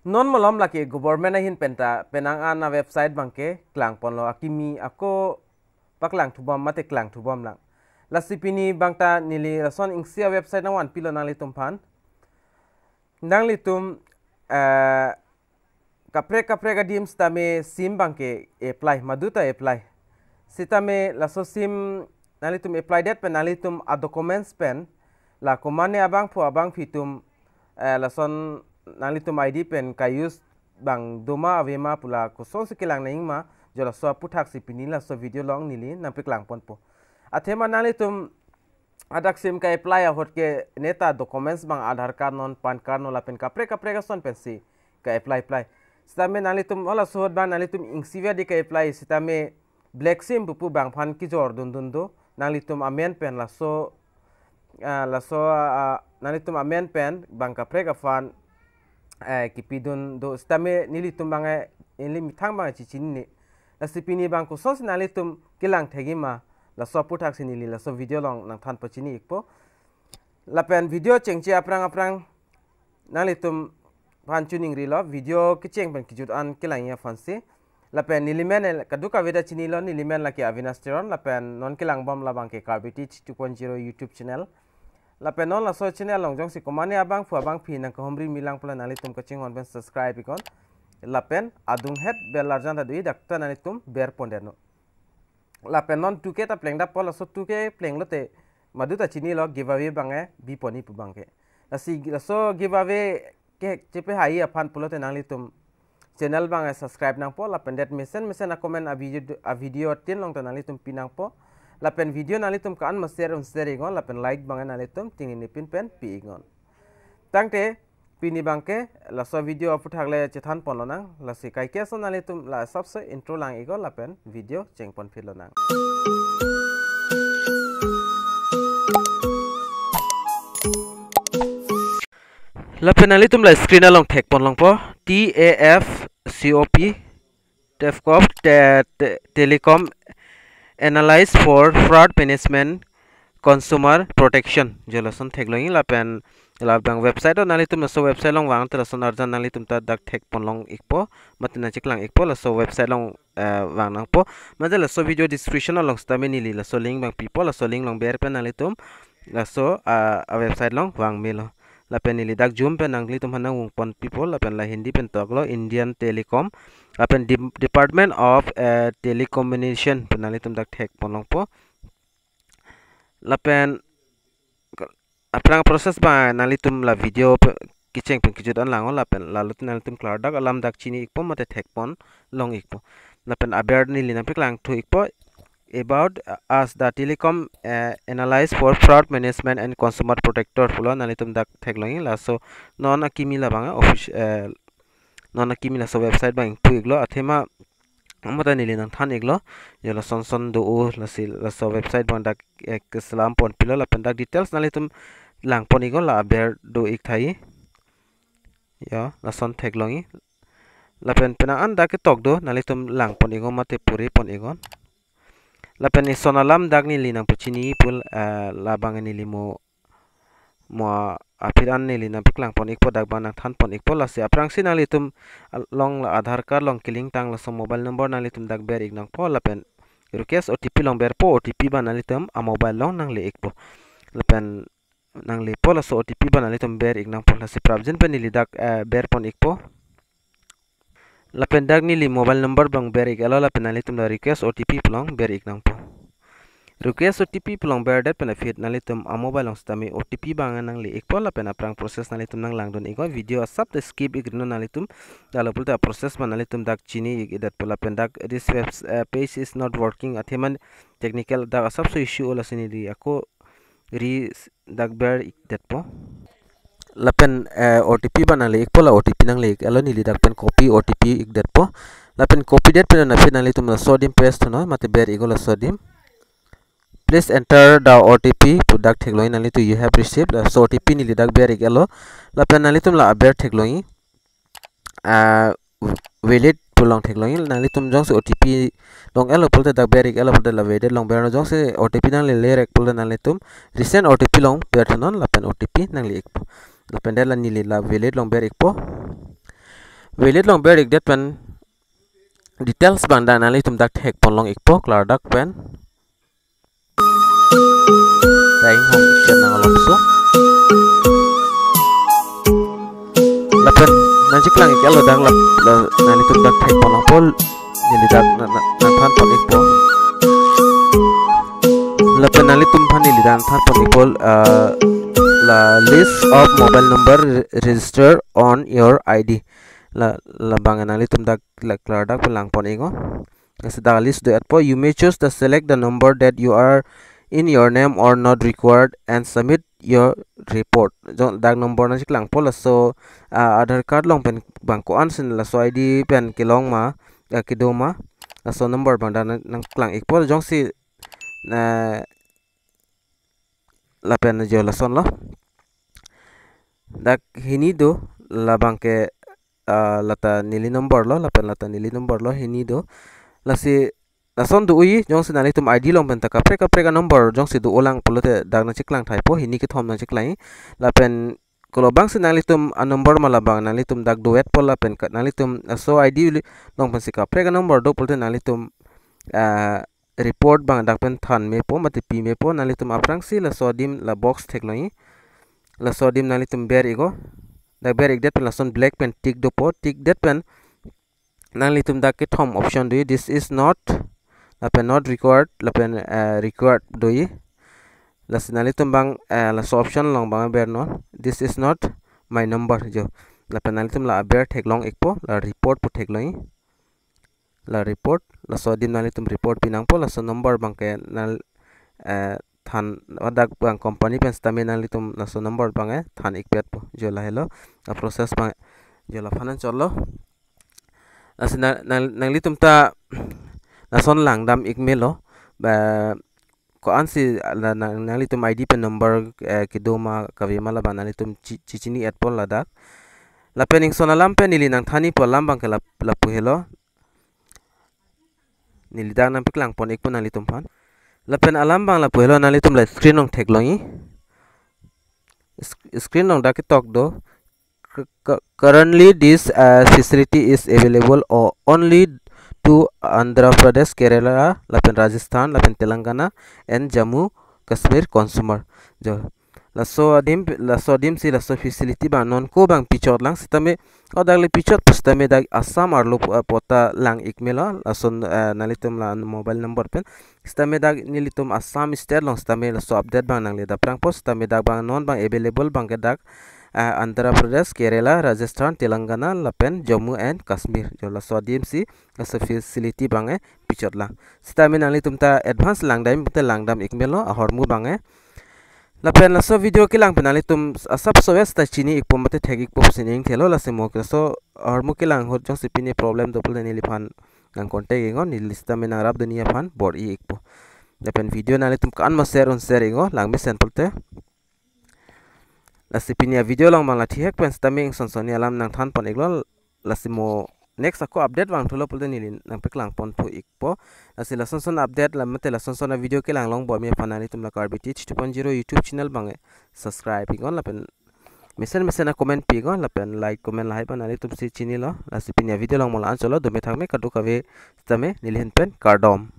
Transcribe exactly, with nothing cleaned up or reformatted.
Non malom lake government ahin penta penang an a website abangke klangponlo, akimi ako paklang thubom mate klang thubom lang. Lasi pini abangta neli lason isi a website nangvanpilo nanglitum aphan. Nanglitum, eh, kaprek kaprek adim sitame sim abangke apply, maduta apply. Sitame laso sim nanglitum apply det pen nanglitum a documents pen la komane abangphu abangphi atum, eh, lason nanglitum I D pen ka-use abang doma avema pu la kosonsi kelang nangji ma, jo laso aputhaksi pini laso video along neli nangpaklangponpo. Athema nanglitum hadak sim ka-apply ahut ke neta documents abang Aadhaar card non, PAN card non lapen kaprek kaprek ason pensi ka-apply apply. Sitame nanglitum halaso ahut abang nanglitum ingsivet di ka-apply sitame black sim pupu abangphan kejor dundun do, nanglitum amen pen laso, ah, laso, ah, nanglitum amen pen abang kaprek aphan, eh, kipidun do sitame nelitum abang, eh, neli methang abang chechinine. Lasi pini abang kosonsi nanglitum kelang thekji ma, laso aputhaksi neli laso video along nangthan pachini ikpo. Lapen video chengche aphrang aphrang nanglitum aphan choningrilo, video kecheng pen kejut an kelangji aphansi. Lapen neli amen kadokave ta chinilo, neli amen lake Avinash Teron, lapen non kelangbom labangke Karbi Teach two point zero YouTube channel. Lapen non laso channel along jongsi komane abangphu abangphi nangkahumri milang pulo nanglitum kachinghon pen subscribe iknon. Lapen adunghet bell arjan ta do-i, dak ta nanglitum berpon detnon. Lapen non two K ta plengdappo, laso two K plenglote maduta chinilo, giveaway abang, eh, biponji pu abangke. Lasi laso giveaway ke chepahaiji aphan pulote nanglitum channel abang, eh, subscribe nangpo, lapen det mesen mesen a comment a video, a video tin along ta nanglitum pinangpo. Lapen video nanglitum ko-an ma share un share iknon, lapen like abang, eh, nanglitum tinginipin pen pi iknon. Tangte pini abangke laso video aputhak le chethanponlonang, lasi kaike ason nanglitum la asapso intro lang iknon lapen video chengponphitlonang. Lapen nanglitum la screen along thekponlongpo, T A F C O P, TAFCOP, te-, te-, Telecom Analysis for Fraud Management Consumer Protection, jo lason theklongji. Lapen labang website o nanglitum laso website along vangte lason arjan nanglitum ta dak thekponlong ikpo, mate nangcheklang ikpo, laso website along, eh, vang nangpo. Mate laso video description along sitame neli laso link abang pipo, laso link along ber pen nanglitum laso, ah, a website along vangmelo. Lapen neli dak zoom pen nanglitum aphan nangvungponpipo, lapen la Hindi pen toklo, Indian Telecom, lapen Dem-, Department of, eh, Telecommunication pu nanglitum dak thekponlongpo. Lapen ke-, aphrang process abang nanglitum la video pe-, kecheng pen kejut an langnon, lapen lalo nanglitum klardak alam dak chini ikpo mate thekponlong ikpo. Lapen aber neli nangpaklangthu ikpo, about, uh, as the Telecom, uh, Analysis for Fraud Management and Consumer Protector pulo, nanglitum dak theklongji. Laso non akimi labang, eh, office, eh, non akimi laso website abang ingpu iklo, athema amota neli nangthan iklo, jo lason son do-o, lasi laso website abang dak, eh, keselamponpilo, lapen dak details nanglitum langpon iknon, la aber do-ik tahai. Jo lason theklongji. Lapen penang an dak ketok do, nanglitum langpon iknon mate puripon iknon. Lapen ison alam dak neli nangpachini pu, eh, labang neli mo, mo aphi an neli nangpaklangpon ikpo, dak abang nangthanpon ikpo. Lasi aphrangsi nanglitum along la Aadhaar card along kelink tang laso mobile number nanglitum dak ber ik nangpo, lapen request O T P along berpo, O T P abang nanglitum a mobile along nangle ikpo. Lapen nanglepo, laso O T P abang nanglitum ber ik nangpo. Lasi prapjin pen neli dak, eh, berpon ikpo. Lapen dak neli mobile number abang ber ik-etlo, lapen nanglitum la request O T P pu along ber ik nangpo. Request O T P pu along berdet pen aphi nanglitum a mobile along sitame O T P abang nangle ikpo, lapen aphrang process nanglitum nanglangdun iknon, video asap te skip ikrinon nanglitum. Lalo pulote a process abang nanglitum dak chini ik-edetpo. Lapen dak this web, eh, page is not working, athema technical dak asapso issue o, lasi neli ako ri s-, dak ber ikdetpo. Lapen, eh, O T P abang nangle ikpo, la O T P nangle ik-etlo, neli dak pen copy O T P ikdetpo. Lapen copy det pen aphi nanglitum laso adim paste thunon, mate ber iknon laso adim. Please enter the O T P pu dak theklongji, nanglitum you have received, laso O T P neli dak ber ik-etlo. Lapen nanglitum la aber theklongji, ah, valid pu along theklongji, nanglitum jongsi O T P long-etlo pulote dak ber ik-etlo pulote la valid along bernon, jongsi O T P nangle lerek pulote nanglitum recent O T P along ber thunon, lapen O T P nangle ikpo. Lapen det la neli la valid along ber ikpo. Wallet along ber-ikdet pen details abang dak nanglitum dak thekpon long-ikpo klardak pen. Dak inghong shen nanglongso. Lapen nangcheklang-ik-etlo dak la, la nanglitum dak thekpon longpo, neli dak na, na, nangthanpon-ikpo. Lapen nanglitum aphan neli dak nangthanpon-ikpo, ah, la list of mobile number re-, registered on your I D. La, labang nanglitum dak la klardak pen langpon-iknon. Lasi dak list do-etpo, you may choose to select the number that you are in your name or not required and submit your report. Jong dak number nangcheklangpo laso, ah, Aadhaar card along pen bang ko-ansi laso I D pen kelong ma, ah, kedo ma, laso number abang dak nang, nangklang-ikpo jongsi, na, lapen jo lasonlo. Dak hini do, labang ke, ah, lata neli number lo, lapen lata neli number lo, hini do. Lasi lason do-oi, jongsi nanglitum I D along pen ta kaprek kaprek a-number jongsi do-olang pulote dak nangcheklang thaipo, hini kethom nangcheklang. Lapen kolobangsi nanglitum a-number ma labang nanglitum dak do-etpo lapen ka, nanglitum laso I D along pensi kaprek a-number do pulote nanglitum, ah, report abang dak pen than mepo mate pi mepo. Nanglitum aphrangsi laso adim la box theklong-i. Laso adim nanglitum ber-iknon. Dak ber-ikdet pen lason black pen tick dopo, tick det pen nanglitum dak kethom option do-i, this is not, lapen not required, lapen, eh, required do-i. Lasi nanglitum abang, eh, laso option along abang bernon, this is not my number jo. Lapen nanglitum la aber theklong-ikpo, la report pu theklong-i. La report, laso adim nanglitum report pi nangpo, laso number abang ke nang, eh, than, hadak abang company pen sitame nanglitum laso number abang, eh, than-ikpetpo. Jo lahelo a-process abang, jo laphan anchotlo. Lasi nang, nang, nanglitum ta lason langdam-ik melo. Ba, ko-ansi la nang, nanglitum I D pen number, eh, kedo ma kave ma labang nanglitum chi, chichini-etpo ladak. Lapen ingson alam pen neli nangthan-ikpo alam abang ke la, lapu helo. Neli dak nangpaklangpon-ikpo nanglitum aphan. Lapen alam abang lapu helo, nanglitum la screen along theklong-i. Sc-, screen along dak ketok do. Cu-, cu-, currently this, uh, facility is available o-, only to Andhra Pradesh, Kerala, lapen Rajasthan, lapen Telangana and Jammu Kashmir consumer. Jo. Laso adim, laso adimsi laso facility abang non ko abang pichotlang sitame, hadak le pichot pu sitame dak Assam arlo pu, eh, pu ta lang-ik melo, lason, eh, nanglitum la mobile number pen. Sitame dak nelitum Assam state along sitame laso update abang nangle daprangpo, sitame dak abang non abang available abang ke dak, eh, Andhra Pradesh, Kerala, Rajasthan, Telangana, lapen Jammu and Kashmir. Jo laso adimsi laso facility abang, eh, pichotlang. Sitame nanglitum ta advance langdam, te langdam-ik melo ahormu abang, eh. Lapen laso video kelang pen nanglitum asapso ves ta chini-ikpo mate thek-ikpo pusi ning thelo, lasi mo laso ahormu kelang ahut jongsi pine problem do pulote neliphan nang contact-iknon, neli sitame nangrap dun-i aphan bor-i-ikpo. Lapen video nanglitum ko-an ma share un share-iknon, langmesen pulote. Lasi pini a-video along abang la thihek pen sitame ingson sonni alam nangthanpon-iklo. Lasi mo next ako update vangthulo pulote neli nangpaklangponthu-ikpo. Lasi lason son update la mate lason son a-video kelang long bomji aphan nanglitum la Karbi Teach two point zero YouTube channel abang, eh, subscribe-iknon lapen mesen mesen a-comment pi-iknon lapen like comment lahai abang nanglitumsi chinilo. Lasi pini a-video along mo la anchotlo, dome thakme kadokave sitame neli ahin pen kardom.